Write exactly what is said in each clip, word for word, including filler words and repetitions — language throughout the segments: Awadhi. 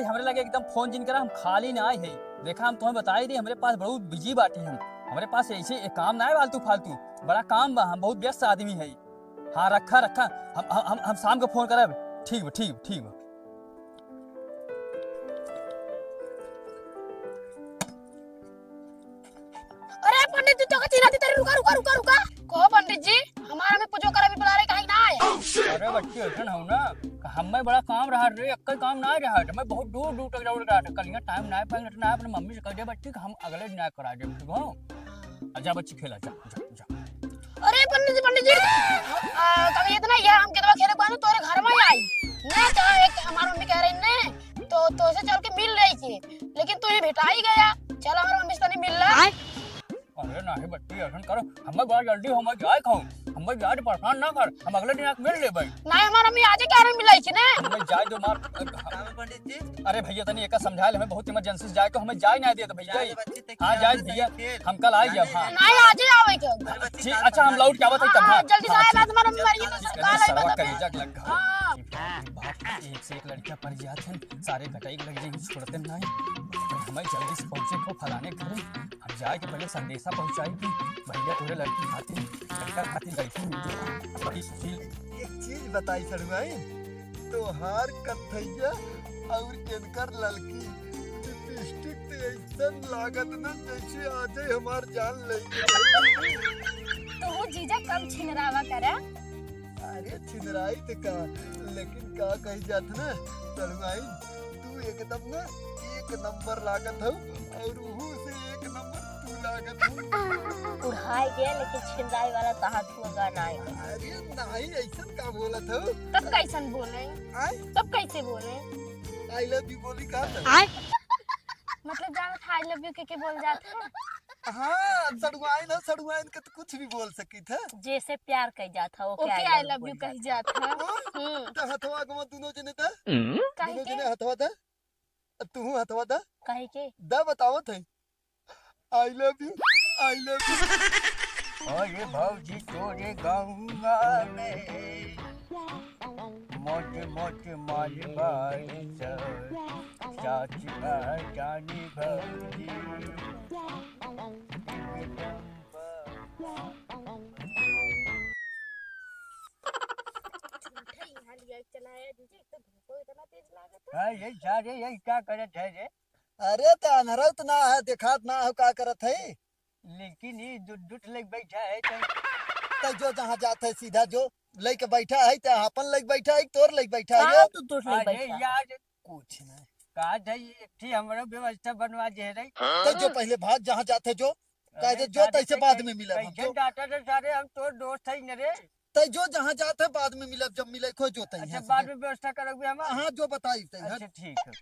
हमरे लगे एकदम फोन जिन करा, हम खाली ना आए है। देखा, हम तुम्हें बताई दी, हमरे पास बहुत बिजी बाटे हम। हमरे पास ऐसे एक काम ना है आलतू फालतू, बड़ा काम बा, हम बहुत व्यस्त आदमी है। हाँ, रखा, रखा, हम, हम, हम, हम शाम को फोन करब। ठीक बा, ठीक बा, ठीक बा। अरे पंडित जी, तोका चिन्हा दी तरी, रुका, रुका, रुका, रुका। कहो पंडित जी, हमारा में पूजो करे भी बुला रहे, काहे ना आए? अरे बच्ची, ऐसन हो ना, हमें बड़ा काम रहा रे, एक्के काम ना रहा, हमें बहुत दूर दूर तक जावे रहा, कल यहाँ टाइम ना पाएंगे, तो ना अपने मम्मी से कह दे बच्ची कि हम अगले दिन आए करा दे, ठीक हो? अच्छा बच्ची, खेला, जा, जा, जा। अरे पंडित जी, पंडित जी, आ, कभी इतना यार हम कितना खेले पाए तोरे घर में आई। ना तो एक हमार मम्मी कह रही ने, तो तोसे चल के मिल रही थी, लेकिन तू ही भेटा ही गया। चल हमार मम्मी से तनी मिल ले। आय? अरे नाही बच्ची, ऐसन करो, हमें बड़ा जल्दी, हमें जाए खाओ, हमें जाए तो परेशान ना कर, हम अगले दिन आके मिल लेबै। नहीं, हमार मम्मी आज ही कह रही मिलाई थी ने। हमें जाए दो मार। काहे पंडित जी? अरे भैया तनी एका समझा ले, हमें बहुत इमरजेंसी से जाए को, हमें जाए ना दे तो भैया। जाए दे बच्ची, हाँ, जाए भैया, हम कल आई जाब, हाँ। नहीं, आज ही आवे के। अरे बच्ची, ठीक, अच्छा, हम लौट के आवत है तब, हाँ, हाँ। जल्दी से आए, बात हमारा मम्मी मरी तो अरे काल आई सरवा बता। करेजा लग गया। हाँ। बाप रे, एक से एक लड़कियां पड़ जात हैं, सारे घटाई के लग जाएंगे, छोड़ते नहीं। हमें जल्दी से पहुंचे को फलाने घर, हम जाए के पहले संदेशा पहुंचाई कि भैया तोरे लड़की खातिर, लड़का खातिर लड़की मिल गया। बड़ी सुशील। एक चीज बताई सड़ुआइन, तोहार कन्हैया और इनकर ललकी लिपस्टिक तो ऐसन लागत ना जैसे आजे हमार जान ले। तू जीजा कम छिनरावा करा। अरे छिनराई तो का, लेकिन का कही जात ना सड़ुआइन, तू एकदम ना एक नंबर लागत हो और उहू से एक नंबर तू लागत हो। उड़ाई गया लेकिन छिनराई वाला तहार छुआ ना आए। अरे नहीं, ऐसन का बोलत हो? तब कैसन बोले? आय? तब कैसे बोले? I love you बोली का था? आय? मतलब जानत है I love you के के बोल जात है? हाँ, सड़ुआइन हो, सड़ुआइन के तो कुछ भी बोल सकित है। जैसे प्यार कह जात है, ओके ओके, I love you कह जात है। हम्म। तो हथवा को दोनों जने दा। काहे दोनों के? जने हथवा दा। तू हथवा दा। काहे के? दा बतावत है। I love you, I love you। अरे भौजी तोरे गौवा में मोट मोट माल बाड़ी स, साच बा जानी भौजी। झूठे यहाँ लिया चलाया जीजे, एक तो धूपो इतना तेज लागत है। हाँ, यही सारे, यही का करत है रे? अरे, त अन्हरौत ना है, देखात ना हो का करत है। लेकिन ई दु-, दुठ लग बैठा है, तो तो जो जहाँ जात है, सीधा जो लइके बैठा है, तो अपन लइके बैठा है, तोर लइके बैठा है, का यो? तू दुठ लग अरे बैठा है? यार, कुछ नहीं। का जाई, एक ठे हमरो व्यवस्था बनवा दे रे। तो जो पहले भाग, जहाँ जात है, जो। अरे कह दे, जो सारे तैसे कैसे, बाद में मिलब हम, कैसे जो। डांटा रे सारे, हम तोर दोस्त है न रे। तै जो जहाँ जात है, बाद में मिलब, जब मिले को जो तै अच्छा, यहाँ से बाद जा। में व्यवस्था करबे हम। हाँ, जो बताई तै, हाँ। अच्छा, ठीक है।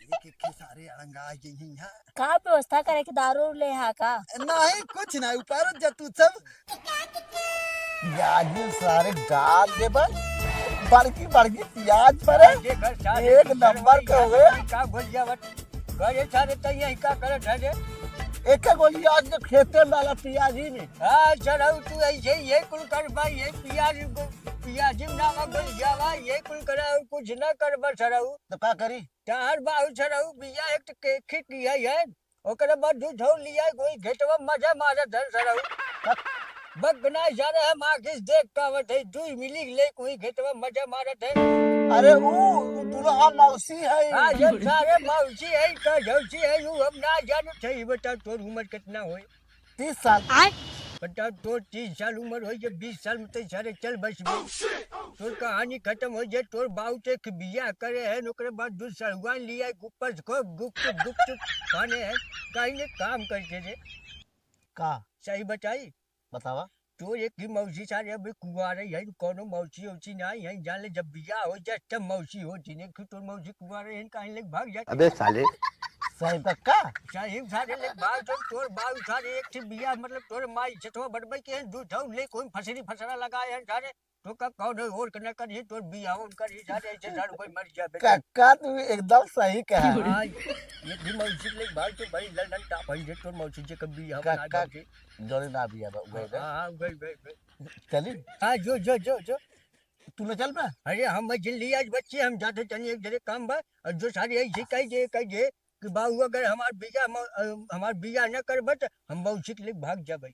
एक, एक के सारे अड़ंगा आ गई हैं यहाँ। का व्यवस्था करे के, दारू ले हा का? नहीं, कुछ नहीं, ऊपर जा तू सब। प्याज में सारे डाल देबे, बड़की, बड़की प्याज परे, देख, सारे एक नंबर के हुए। का बोल जावत? अरे सारे, तै यही का करत है रे? एक गोली आज के खेते में डाला पियाजी में। हाँ, सरऊ, तू ऐसे ही ये कुल करबा, ये पियाजी को, पियाजी में नावा गोली जावा, ये कुल करा, और कुछ ना करबा, सरऊ। तो का करी? तार बाहु सरऊ, बिया एक तो के खिट लिया है, ओकरे बाद दू झोल लिया, कोई घेटवा मजा मारत है, सरऊ। बक ना जा रहे हम आगे से देख पावत है, दुई मिली ले कोई घेटवा मजा मारत है। अरे ऊ, ऊ दुल्हा मौसी है। हाँ, ये सारे मौसी है, का झौसी है, ऊ हम ना जानत है। ये बता, तोर उम्र कितना होए? तीस साल। आय? बता, तोर तीस साल उम्र होए, ये बीस साल में तो सारे चल बस में। तोर कहानी खत्म हो जाए, तोर बाऊ ते के बियाह करे है, ओकरे बाद दू सड़ुआन लिया, ऊपर से खूब गुपचुप, गुपचुप खाने है, कहीं ने काम करके दे। का? सही बताई? बतावा। तोर एक ही मौसी सारे अभी कुंवारे है, कौनो मौसी औसी नाहीं है, जान ले जब बियाह हो जाए तब मौसी हो, जिन्हें कि तोर मौसी कुंवारे है, कहीं लेके भाग जाए। अबे साले। सही बा का? सही सारे लेके भाग, जो तोर बाऊ सारे एक से बियाह, मतलब तोर माई छठवा बटबई के हैं, दू ठौ ले कोई फसरी फसरा लगाए हैं सारे, तो का कौन है और के ना करिए, तोर बियाह उन करिए सारे, ऐसे सारे कोई मर जाए बेटा। काका तू एकदम सही कहा। हाँ, एक ही मौसी लेके भाग तो भाई लंदन टाप है, जे तोर मौसी जे कभी हम ना काका, जाओगे। जोरे ना बिया बा, उगई बा। हाँ, हाँ, उगई, उगई, उगई। चली? हाँ, जो, जो, जो, जो। तू न चलबे? अरे हम जिन लिया आज बच्ची, हम जाते तनी एक जरे काम बा, और जो सारी ऐसी कह दे, कह दे कि बाबू अगर हमार बियाह म-, अ, हमार बियाह न करबे त हम मौसी के लेके भाग जाबे।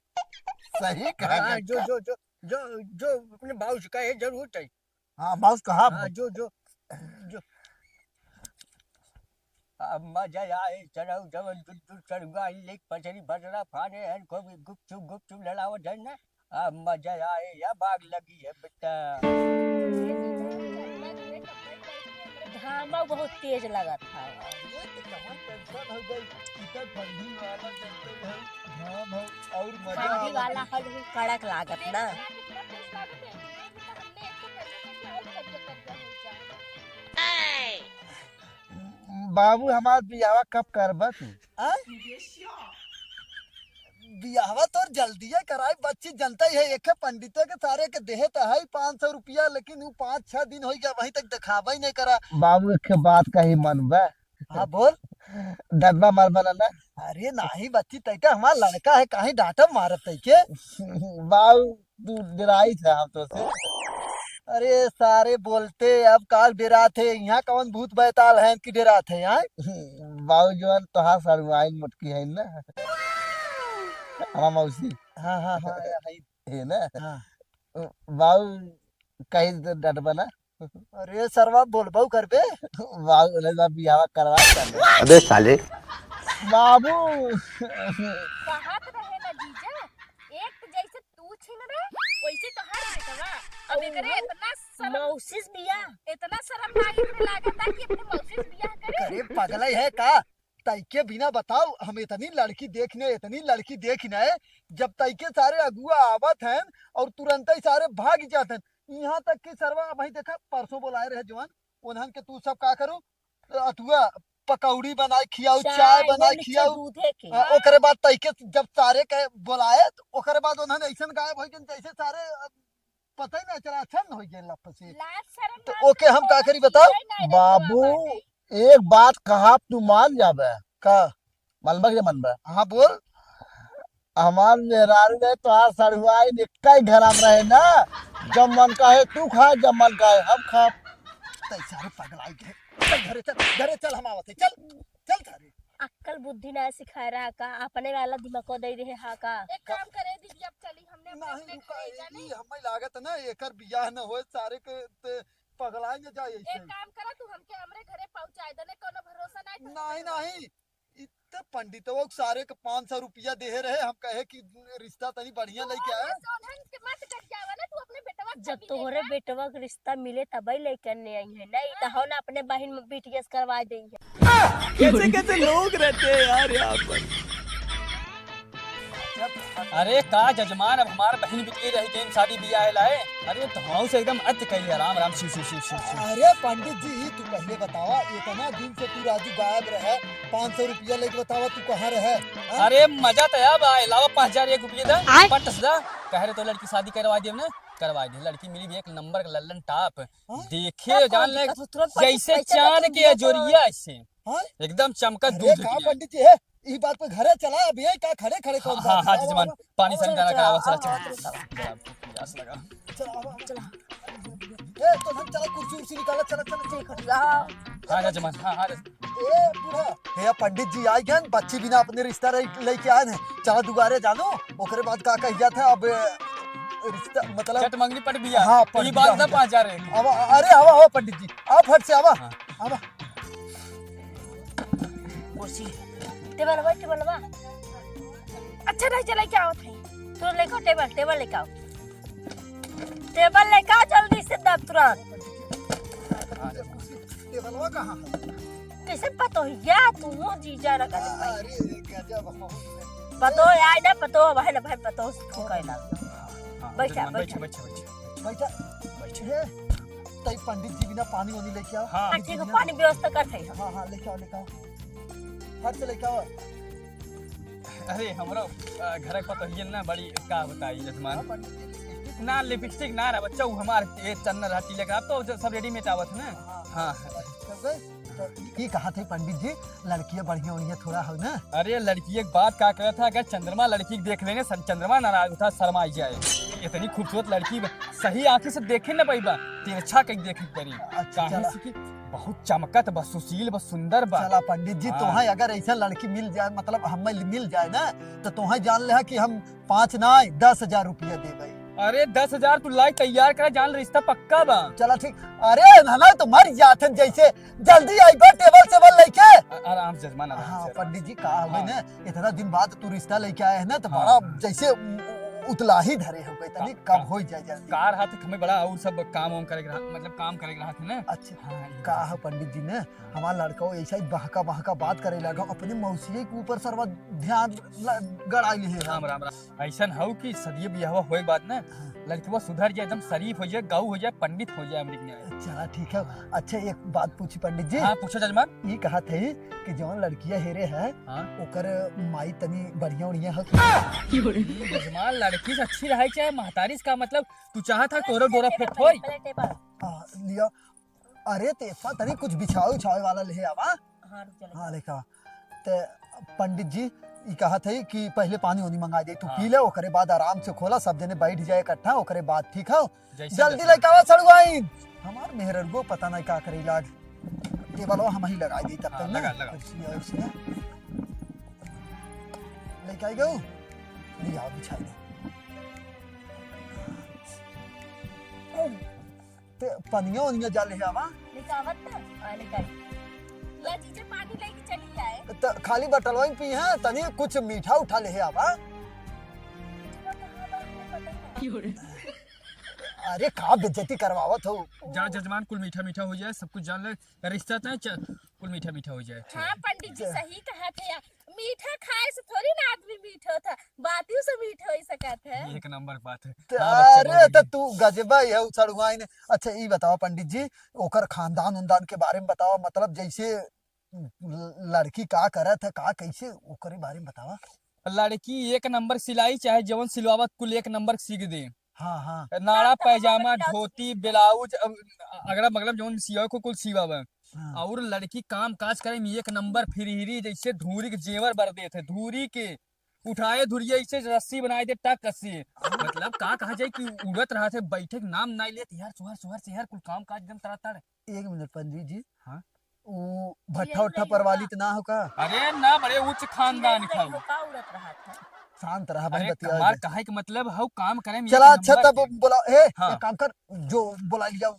सही कहा हाँ, काका। जो, जो, जो, जो, जो अपने बाबू से कहे जरूर चाहिए। हाँ, बाबू से कहा। हाँ, जो, जो, जो। अब मजा आए, चढ़ाऊ जवन जुज्जू चढ़ुआ, लेक पचरी भटरा फाने हैं, खूब गुपचुप, गुपचुप लड़ावत है ना। अब मजा आए, या बाग लगी है बेटा। घामा बहुत तेज लगत है। ये तो कहाँ टेंशन हो गई, इधर ठंडी वाला जैसे है, घाम है और मजा ठंडी वाला है, लेकिन कड़क लागत ना। बाबू, हमार बियाहवा कब करबा तू? आ? बियाहवा तोर जल्दिए कराई, बच्ची जनता ही है, एक पंडिते के सारे के देहे त है पाँच सौ रुपया, लेकिन उ पाँच छह दिन हो गया, वहीं तक दिखावा ही नहीं करा। बाबू, एक बात कही मनबा? हाँ, बोल। डरबा मरबा ना ना? अरे नहीं बच्ची, तैका हमार लड़का है, काहे डांटब मारब तैके? बाबू, तू डेराइत है हम तो से। अरे सारे बोलते, अब काल डेरात है, यहाँ कौन भूत बैताल है कि डेरात है यहाँ? बाबू जवन तोहार सड़ुआइन मोटकी है ना, हमार मौसी। हाँ, हाँ, हाँ, है। है ना? हाँ। बाबू कहीं तो डटबा ना। अरे सरवा बोलबऊ करबे। बाबू बोले बा बियाह करवा कर। अबे साले। बाबू। कहत रहे ना जीजा, एक तो जैसे तू छीन रहे, वैसे तोहार बेटवा। अब एकरे इतना शर्म, मौसिस बियाह। इतना शर्म ना एकरे लागत बा कि अपने मौसिस बियाह करे। अरे पगलई है का? तैके बिना बताओ, हम इतनी लड़की देखने, इतनी लड़की देखने, जब तैके सारे अगुआ आवत हैं और तुरंत ही सारे भाग जात हैं। यहाँ तक कि सरवा भाई देखा, परसों बोलाए रहे जवान, उन्हन के तू सब का करो, अथुआ पकौड़ी बनाए खियाऊ, चाय, चाय वो बनाए मिक्सचर खियाऊ। दूधे के। हाँ, ओकरे बाद तैके जब सारे के बोलाए, तो ओकरे बाद उन्हन ऐसन गायब हो गए जैसे सारे, अ, पता ही ना चला, अच्छा न हो गए लप से। लाज शर्म तो ना ओके, हम का करी बताओ? बाबू, एक बात कहा, तू मान जाबे। का? मनबा के मनबा? हाँ, बोल। हमार मेहरारू रहे, तोहार सड़ुआइन एक्का ही घरा में रहे ना। जब मन कहे तू खा, जब मन कहे हम खा। तै सारे पगलाई गए। चल घरे चल, घरे चल, हम आवत है। चल, चल सारे। अक्कल बुद्धि ना सिखाए रहा का? अपने वाला दिमाग को दे रहे हा का? एक काम करे दीदी, अब चली, हमने अपने, नहीं, अपने रुका, घरे जाने। ई हमें लागत ना, एकर बियाह न होए, सारे के ते पगलाई न जाए एक ऐसे। काम करा, तू हमके हमरे घरे पहुंचाए दे, ने कोनो भरोसा नहीं। नहीं, नहीं, इत पंडितवा के सारे के पाँच सौ रुपया देहे रहे, हम कहे कि रिश्ता तनी बढ़िया लेके आए। सोनहन के मत कर जावा ना, तू अपने बेटवा के जब तोहरे बेटवा के रिश्ता मिले तबे लेके ने आई है, नहीं तो हो ना अपने बहिन में बीटीएस करवा दे है। कैसे कैसे लोग रहते हैं यार यहाँ पर। अरे का जजमान, अब हमार बहिन बिटिया रही के शादी बियाह लाए। अरे तो हम से एकदम अत कही है, राम राम, शिव शिव शिव शिव शिव। अरे पंडित जी, तू पहले बतावा, इतना दिन से तू राजू गायब रहे, पाँच सौ रुपया लेके बतावा तू कहाँ रहे? हाँ? अरे मजा तो अब आए, लावा पाँच हजार एक रुपया दा, आय। पट से दा। कह रहे तो लड़की शादी करवा दियो ना, करवा दियो। लड़की मिली भी एक नंबर का लल्लन टॉप। हाँ? देखे जान ले, जैसे चांद के अजोरिया ऐसे। हाँ? एकदम चमका दूध का पंडित जी है, ई बात पे घरे चला, अब ये का खड़े खड़े कौन हाँ, हाँ, जजमान, पानी सन गाना का आवाज चला, चला, चला, चला, चला, चला। ए, तो हम चला, कुर्सी उर्सी निकाला, चला, चला, चला। हाँ, जजमान, हाँ, हाँ, जजमान। ए, बूढ़ा, हे, पंडित जी आ गए, बच्ची बिना अपने रिश्ता लेके आए हैं। चला दुआरे जानो, ओकरे बाद का कह गया था, अब रिश्ता, मतलब चट मंगनी पट बिया। हाँ, पट बिया। बात ना पाँच हजार है। अब, अरे, आवा, आवा, पंडित जी, आप फट से आवा, हाँ। आवा। कुर्सी। टेबल बा, टेबल बा। अच्छा नहीं चला, क्या होत है? तू लेके आओ टेबल, टेबल लेके आओ। टेबल लेके आओ जल्दी से, दब तुरंत। टेबलवा कहाँ है? कैसे पतोहिया तू हो जीजा रखा दे भाई। अरे गजब हो। पतो आए ना, पतो भाई ना भाई, पतो से तू कहला। हाँ, बैठा, जजमान, बैठा। बैठा, बैठा, बैठा। बैठा। बैठा। हे, तई पंडित जी बिना पानी वानी लेके आओ। हाँ। हाँ, ठीक है, पानी व्यवस्था करत है। हाँ, हाँ, लेके आओ, लेके आओ। फट से लेके आओ। अरे, हमरो, अ, घर के पतोहियन ना बड़ी, का बताई, जजमान। हाँ, पंडित जी, लिपस्टिक ना, लिपस्टिक ना रहा, बच्चा, वो हमार, ये चन्नर हटी लेकर, अब तो सब रेडीमेड आवत है ना। हाँ, हाँ। हाँ। तब गए? तो ई कहा थे पंडित जी, लड़कियां बढ़िया उड़िया थोड़ा हो ना। अरे लड़की एक बात का कहत है, अगर चंद्रमा लड़की के देख लेने, सन-, चंद्रमा नाराज होता, शर्मा जाए। इतनी खूबसूरत लड़की बा, सही आँखी से देखे न पाई बा, तिरछा कई देखे के पड़ी। अच्छा, काहे चला। से कि बहुत चमकत बा, सुशील बा, सुंदर बा। चला पंडित जी, हाँ। तोहां अगर ऐसा लड़की मिल जाए, मतलब हमें मिल जाए ना, तो तोहां जान ले कि हम पाँच ना, दस हजार रुपया देबे। अरे दस हजार तू लाई तैयार करा, जान ले रिश्ता पक्का बा। चला ठीक। अरे ना, ना, तो मर जाते हैं जैसे। जल्दी आई बा टेबल सेबल लेके। आ-, आराम से जजमान, आराम हाँ, से, आराम पंडित से। जी, का हवे हाँ। ना, इतना दिन बाद तू रिश्ता लेके आए हैं ना, तो हाँ, बड़ा हाँ। जैसे उ-, उ-, उतलाही धरे हो गए, तनी का-, कब का-, हो जाए जल्दी। कार हाथ हमें बड़ा और सब काम वाम करे के रहा, मतलब काम करे के रहा था ना। अच्छा, हाँ, ये का बात है है। पंडित जी ने, हाँ। हमार लड़का वो ऐसा ही बहका बहका बात करे लगा, अपने मौसी के ऊपर सर्व ध्यान ल-, गड़ाई लिए है। राम, राम, राम। ऐसन हौ कि सदिये बियाहवा होए के बाद ना, हाँ। लड़कवा सुधर जाए, एकदम शरीफ हो जाए, गऊ हो जाए, पंडित हो जाए, अमृत न्याय। चला, ठीक है। अच्छा, एक बात पूछी पंडित जी। हाँ, पूछो जजमान। ई कहत है कि जौन लड़किया हेरे है, हाँ। ओकर माई तनी बढ़िया उड़िया है कि? जजमान, लड़की से अच्छी रहे, चाहे महतारी से, का मतलब, तू चाहत है तोरो डोरा फेट होई? हाँ, लिया। अरे, ते इतना तनी कुछ बिछावे उछावे वाला ले आवा। हाँ, रुक जा, ले हाँ, लेके आवा। ते पंडित जी, ई कहत है कि पहले पानी ओनी मंगा दे, तू हाँ। पी ले, ओकरे बाद आराम से खोला, सब जने बैठ जाए इकट्ठा, ओकरे बाद, ठीक है? जैसे जल्दी जैसे। लेके आवा सड़ुआइन। हमार मेहररुओ पता नहीं का करे लाग। टेबलवा हम ही लगाई दे तब हाँ, तक ना। लगा, लगा। कुर्सी और से। लेके आई गऊ? ले आओ, बिछाई दे। ते पनिया ओनिया जा ले आवा। लेके आवत ना? हाँ, लेके आई। ला जीजा, पानी लेके चली आए। त खाली बटलवा ही पी है, तनी कुछ मीठा उठा ले आवा। मीठा कहाँ बा, हमें पता ही नहीं। अरे का बेइज्जती करवावत हो? जा जजमान, कुल मीठा मीठा हो जाए, सब कुछ जान ले, रिश्ता तय च-, कुल मीठा मीठा हो जाए। हाँ, पंडित जी सही कहा थे यार, मीठा खाए से थोड़ी ना आदमी मीठ होता, बातियों से मीठ हो ही सकत है। एक नंबर बात है। त-, हाँ, बच्चा, अरे, बहुत तो बढ़िया। तू गजबा ही है, सड़ुआइन। अच्छा, ई बतावा पंडित जी, ओकर खानदान उनदान के बारे में बतावा, मतलब जैसे ल-, लड़की का करत है, का कैसे, ओकरे बारे में बतावा। लड़की एक नंबर सिलाई, चाहे जवन सिलवावत, कुल एक नंबर सीख दे। हाँ, हाँ। नाड़ा, पैजामा, धोती, ब्लाउज, अब अगड़ा बगड़ा जौन सियावे को कुल सियावे। हाँ। और लड़की काम काज करे में एक नंबर, फिरहिरी जैसे धूरी के जेवर बर देत है, धूरी के उठाए धुरिये ऐसे रस्सी बनाए दे टक से। मतलब का कहा जाए कि उड़त रहत है, बैठे के नाम नाई लेत, यार सोहर सोहर से यार कुल काम काज एकदम तड़ातड़। एक मिनट पंडित जी। हाँ? ऊ भट्ठा उट्ठा परवाली त ना हो का? अरे ना, बड़े उच्च खानदान के हऊ। का उड़त रहत है? शांत रहा भाई, अरे बतिया कमाल दे। कहे के मतलब हऊ काम करे में चला, एक अच्छा नंबर तब के। बोला, ए, हाँ। एक काम कर, जो बोला लिया,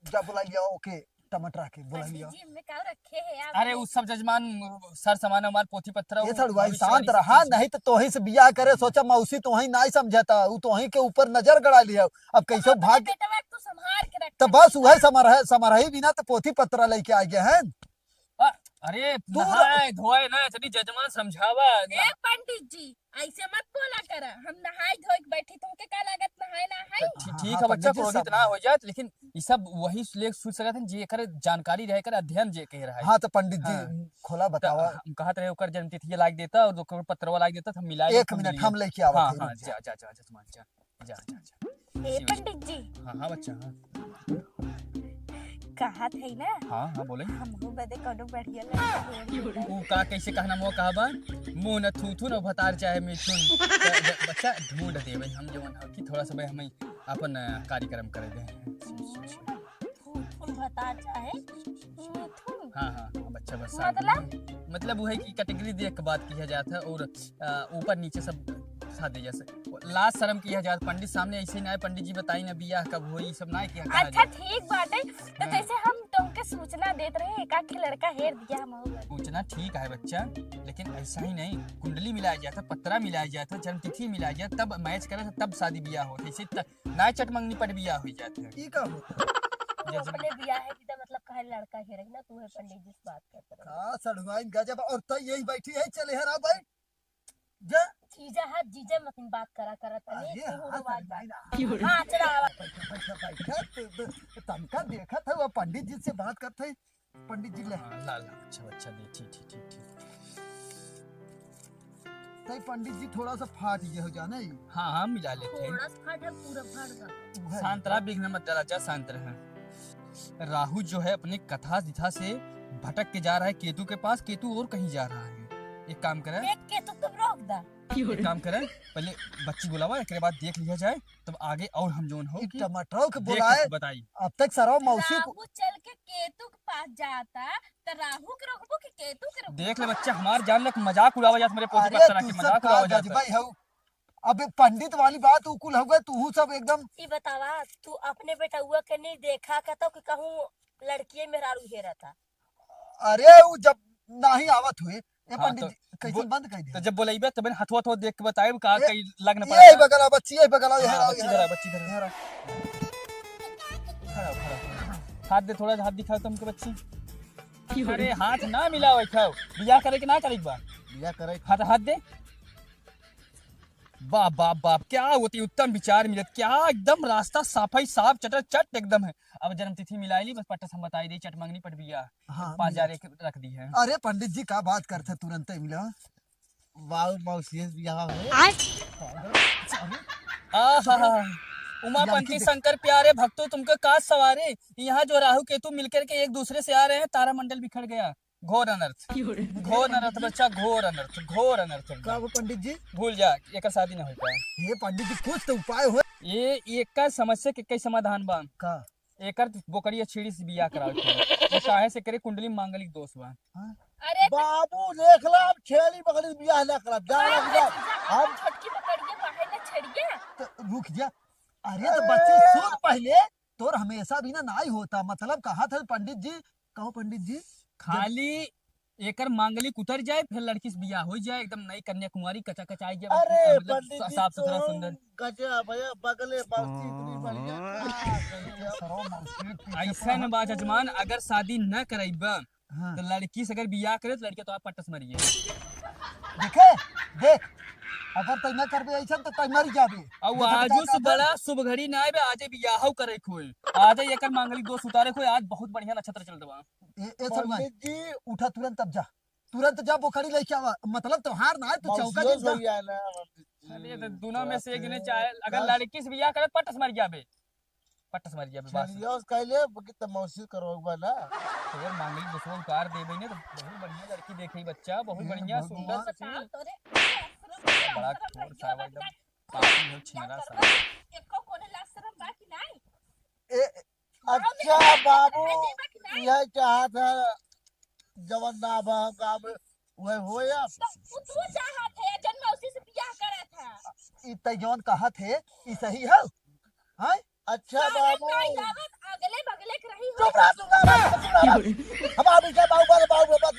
जा बोला लिया, ओके, टमाटर के बोला पंडित लिया। जी, हमने का रखे है आप? अरे उ सब जजमान सर सामान हमार पोथी पत्र ये उ सड़ुआई भविष्यवाणी शांत सब रहा, चीज। नहीं तो तोही से बियाह करे सोचा मौसी तोही नाई समझता, उ तोही के ऊपर नजर गड़ा लिया। अब कैसे अपने भाग बेटवा के तू संभाल के रख। तो बस उहे समरहे, समरही बिना तो पोथी पत्र लेके आ गए हैं। अ-, अरे, तू र- नहाए धोए ना, चली जजमान समझावा। ए पंडित जी, ऐसे मत बोला करा। हम नहाए धोए के बैठी, तुमके का लागत नहाए ना है? ठी-, हाँ, ठीक हाँ, है बच्चा, पंडित जी, क्रोधित सब ना हो जात, लेकिन ई सब वही लेख सुन सकत हैं जे एकर जानकारी रहे, एकर अध्ययन जे के रहे। हाँ, तो पंडित जी, हाँ। खोला तो बतावा। हम कहत रहे ओकर जन्मतिथि लाग देता और ओकर पत्रवा लाग देता, हम मिलाए एक देता, मिनट, मिलिए। हम लेके आवत हाँ, हैं, हाँ, रुक जा। जा, जा, जा, जजमान, जा। जा, जा, जा। ए पंडित जी। हाँ, हाँ, बच्चा, हाँ। कहत है ना? हाँ, हाँ, बोले। हमहू बदे कौनो बढ़िया लड़का ढूंढ दे। ऊ का, कैसे कहना मुआ कहा बा? मुंह न थू थू न भतार चाहे मिथुन। ब-, ब-, बच्चा ढूंढ देवे हम जवन हो कि थोड़ा सा भाई हमें अपन, अ, कार्यक्रम करे दे। थू थू न भतार चाहे मिथुन। हाँ, हाँ, हाँ, बच्चा बस मतलब? मतलब वो है कि category देख के बात किया जाता है और अ, ऊपर नीचे सब साथ दे जैसे। लाज शर्म किया जात, पंडित सामने ऐसे ना है, पंडित जी बताई ना बियाह कब होई, ई सब ना किया कहा अच्छा, जाए। ठीक बाटे। तो हाँ। जैसे हम तुमके सूचना देत रहे, एक आध लड़का हेर दिया हम हो गए। सूचना ठीक है बच्चा, लेकिन ऐसा ही नहीं, कुंडली मिलाया जाता, पत्रा मिलाया जाता, जन्मतिथि मिलाया जाता, तब match करे, तब शादी बियाह होता। ऐसे त-, ना चटमंगनी पर बियाह हो जाता है। ई का होता? तू जैसे अपने बियाह है, मतलब कहे लड़का हेरे ना, तू है पंडित जी से बात करत रहे। का सड़ुआइन गजब, और तो यही बैठी है, चले हरा भाई। जा। जीजा हाथ जीजा मतिन बात करा, करा तनी, अरे तू हाँ, उड़वा जा। सड़ुआइन, हाँ। हाँ, चला आवा। बैठा, बैठा, बैठा, तू, तू, तनका देखत है, वो पंडित जी से बात करत है, पंडित जी ले। हाँ, ला, ला, अच्छा, अच्छा, दे, ठीक, ठीक, ठीक, ठीक। तई पंडित जी थोड़ा सा फाट गया हो जाना ही। हाँ, हाँ, मिला लेते हैं। थोड़ा सा फाट है, पूरा फाट गया। उहे। शांत रहा, विघ्न मत डाला, जा शांत रहा। राहु जो है अपने कथा दिशा से भटक के जा रहा है केतु के पास, केतु और कहीं जा रहा है। एक काम करे। देख केतु तुम रोक दा। एक काम करे, पहले बच्ची बुलावा, एकरे बाद देख लिया जाए, तब आगे और हम जौन हो ई कि टमाटरों के देख बोलाए। बताई। अब तक सरवा मौसी को रामू चल के केतु के पास जाता, त राहु के रोकबो कि केतु के रोकबो? देख ले बच्चा, हमार जान ले कि मजाक उड़ावा जात, मेरे पोती अरे पत्थर तू आके सब मजाक का उड़ावा जात। गजबाई हऊ। अब ये पंडित वाली बात उ कुल हो गए, तू सब एकदम ई बतावा, तू अपने बेटउआ के नहीं देखा कहता कि कहूँ लड़किए मेहरारू हेरा था। अरे उ जब नाही आवत हुए, ए हाँ, पंडित तो जी, कैसे बो-, बंद कर तो दिया? जब बोलइबे तबे न हथवा हथवा देख के बताएब का ए, कई लग्न ये पड़ा। बगल आ बच्ची, ये बगल आ, ये हाँ, हेरा, बच्ची ये धरा, हेरा। बच्ची धरा। ये हेरा। खड़ा, खड़ा। हाथ दे, थोड़ा हाथ दिखाओ तुमके बच्ची। अरे हाथ ना मिलावे खाओ, बियाह करे के ना करे के बा? बियाह करे के। हाथ, हाथ दे। बाप, बाप, बाप, क्या होती उत्तम विचार मिलत, क्या एकदम रास्ता साफाई साफ चटर चट एकदम है। अब जन्म तिथि मिलाइली, बस पट्ट से हम बताई दी, चट मंगनी पट बिया। हाँ, पाँच हजार मिला। एक रख दी है। अरे पंडित जी, का बात करते, तुरंत ही मिला। वाह, मौसी बियाह है। आहा, उमापंती शंकर प्यारे भक्तों, तुमको काज सवारे। यहाँ जो राहु केतु मिलकर के एक दूसरे से आ रहे हैं, तारामंडल बिखर गया। घोर अनर्थ, क्यों रे? घोर अनर्थ बच्चा, घोर अनर्थ, घोर अनर्थ एकदम। का हो पंडित जी? भूल जा, एकर शादी ना हो पाए। हे पंडित जी, कुछ तो उपाय हो। ये, एकर समस्या के कई समाधान बा। का? एकर बोकरिया छेड़ी से बियाह करावे के। ये काहे से करे, कुंडली मांगलिक दोष बा। हाँ? अरे बाबू, देख ला, अब छेड़ी बकरी बियाह ना करब, जा, रुक जा। हम छोटकी बकरिया बाहर ना छेड़िया। तो रुक जा। अरे तो बच्ची सुन पहले, तोर हमेशा भी ना नाई होता, मतलब कहा था पंडित जी, कहो पंडित जी। खाली एकर मांगलिक उतर जाए, फिर लड़की से बियाह हो जाए, एकदम नई कन्याकुमारी कचा कचा आई जाए, अरे मतलब पंडित सा-, जी, साफ सुथरा, तो सुंदर। गजब है, बगले बस्ती इतनी बढ़िया, क्या कहिए। ऐसा न बा जजमान, अगर शादी न करइबा, हाँ। तो लड़की से अगर बियाह करे तो लड़किया तो आप पट्टस मरिए। देखे, देख, अगर तै न करबे ऐसा तो तै मर जाबे। अब आजू से बड़ा शुभ घड़ी ना आवे, आजे बियाह करे खोए, आजे एकर मांगलिक दोष उतारे खोए। आज बहुत बढ़िया नक्षत्र चलत बा। ए, ए सलमान, पंडित जी। उठा, तुरंत अब जा, तुरंत जा, बोकरी लेके आवा। मतलब त्योहार ना है तो चौका दिन जा। अरे तो दोनों में से एक जने चाहे, अगर लड़की से बियाह करे, पट्टस मर जाबे, पट्टस मर जाबे बस। चलिए, उसका ले, बाकी तो मौसी करवाऊंगा ना। तो यार, मांगलिक दोषवा उतार देबे ने, तो बहुत बढ़िया लड़की देखे बच्चा, बहुत बढ़िया, सुंदर। बताओ तोरे बड़ा खोर सावा एकदम। पापी हो, छिनरा सा। एको कोनो लाज शरम बा कि नाई? ए, अच्छा बाबू, यह चाहत है, जवन ना बा गाँव में, वह हो या? तो तू, तू चाहत है, जन मौसी से बियाह करत है। ई तै जवन कहत है, ई सही है? हैं? अच्छा बाबू। अगले बगले के रही हो। चुप रह, चुप रह, चुप रह। हम अभी के बाबू, बाबू, बाबू, बाबू,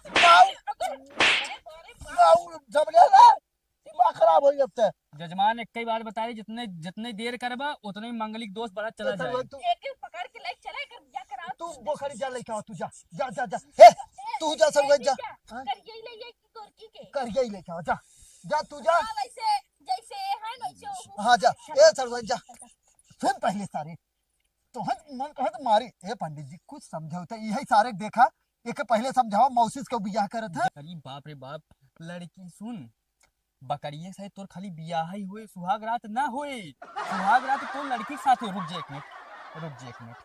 बाबू, बाबू, जब ले ले। दिमाग खराब हो जाता है। जजमान, एक ही बात बताई, जितने, जितने देर करबा, उतने ही मांगलिक दोष बढ़त चला जाए। तू एक एक पकड़ के लेके चला, एकर बियाह कराओ। तू बोकरी जा, लेके आओ, तू जा, जा, जा, जा। ए, तू जा, सब जा। हाँ? कर यही ले, ये की गोरकी के। कर यही लेके आओ, जा, जा, तू जा। हाँ, वैसे, जैसे है ना, वैसे वो हाँ, जा। ए, सरवन, जा। सुन पहले सारे, तोहर मन कहत मारे। ए पंडित जी, कुछ समझौता, यही सारे देखा, एके पहले समझावा, मौसी से बियाह करत है। अरे बाप रे बाप, लड़की सुन, बकरिए से तोर खाली बियाह ही होए, सुहाग रात ना होए। सुहाग रात तोर लड़की के साथ होए। रुक जा एक मिनट, रुक जा एक मिनट,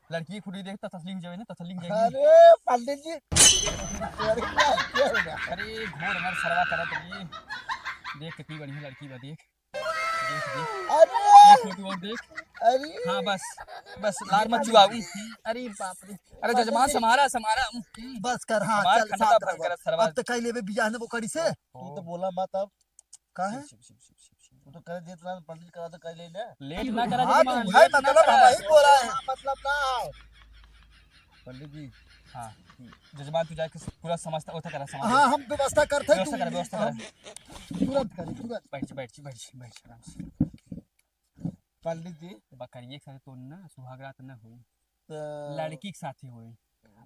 लड़की के खुटी देख, तसल्ली हो जावे ना, तसल्ली हो जाएगी। अरे पंडित जी, अरे क्या हो गया? अरे घोर हमार सरवा करत रही। देख कितनी बढ़िया लड़की बा, देख। देख, देख। अरे! देख, फोटो और देख। अरे! हाँ, बस, बस, लार मत चुआऊ। अरे बाप रे। अरे जजमान, संभारा, संभारा। बस कर, हाँ, हमार चल, खंडता शांत भर रहो। कर सरवा। अब तो कई लेबे बियाह ने बोकरी से। तू तो बोला मत अब। का है? शिव, शिव, शिव, शिव, शिव। तू तो कह देत रहा, पंडित करा तो कह ले ना। लेट ना करा हाँ, जजमान, तो भाई, लेट ना मतलब करा। हम ही बोला है। मतलब ना आओ। पंडित जी। हाँ। जजमान, तू जाके पूरा समझता, ओथा करा, समझ। हाँ, हम व्यवस्था करते हैं, व्यवस्था तू कर, व्यवस्था कर। हम तुरंत करें, तुरंत। बैठ, बैठ, बैठ, बैठ, आराम से। पंडित जी। बकरिए के साथे तो ना, सुहाग रात ना होई। तो लड़की के साथे होई।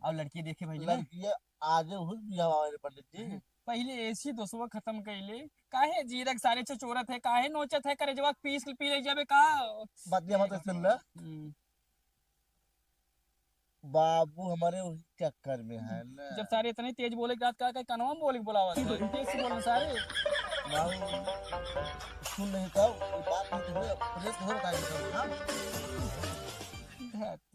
और लड़की देखे भाई जी ना। लड़किया आजे हुई बियाह वाले पंडित जी। पहले ऐसी दोस्तवा खत्म कैले, काहे जीरक सारे चोरत है, काहे नोचत है, करेजवा पीस पी ले जाबे का? बतिया मत सुन ले। हम्म। बाबू हमारे वही चक्कर में है ना। जब सारे इतने तेज बोले, रात का, का कनवा में बोले, बोलावा था। तेज से बोलो सारे। बाबू, सुन नहीं तो, ये बात नहीं तो हुई, अपने घर का ही तो, हाँ?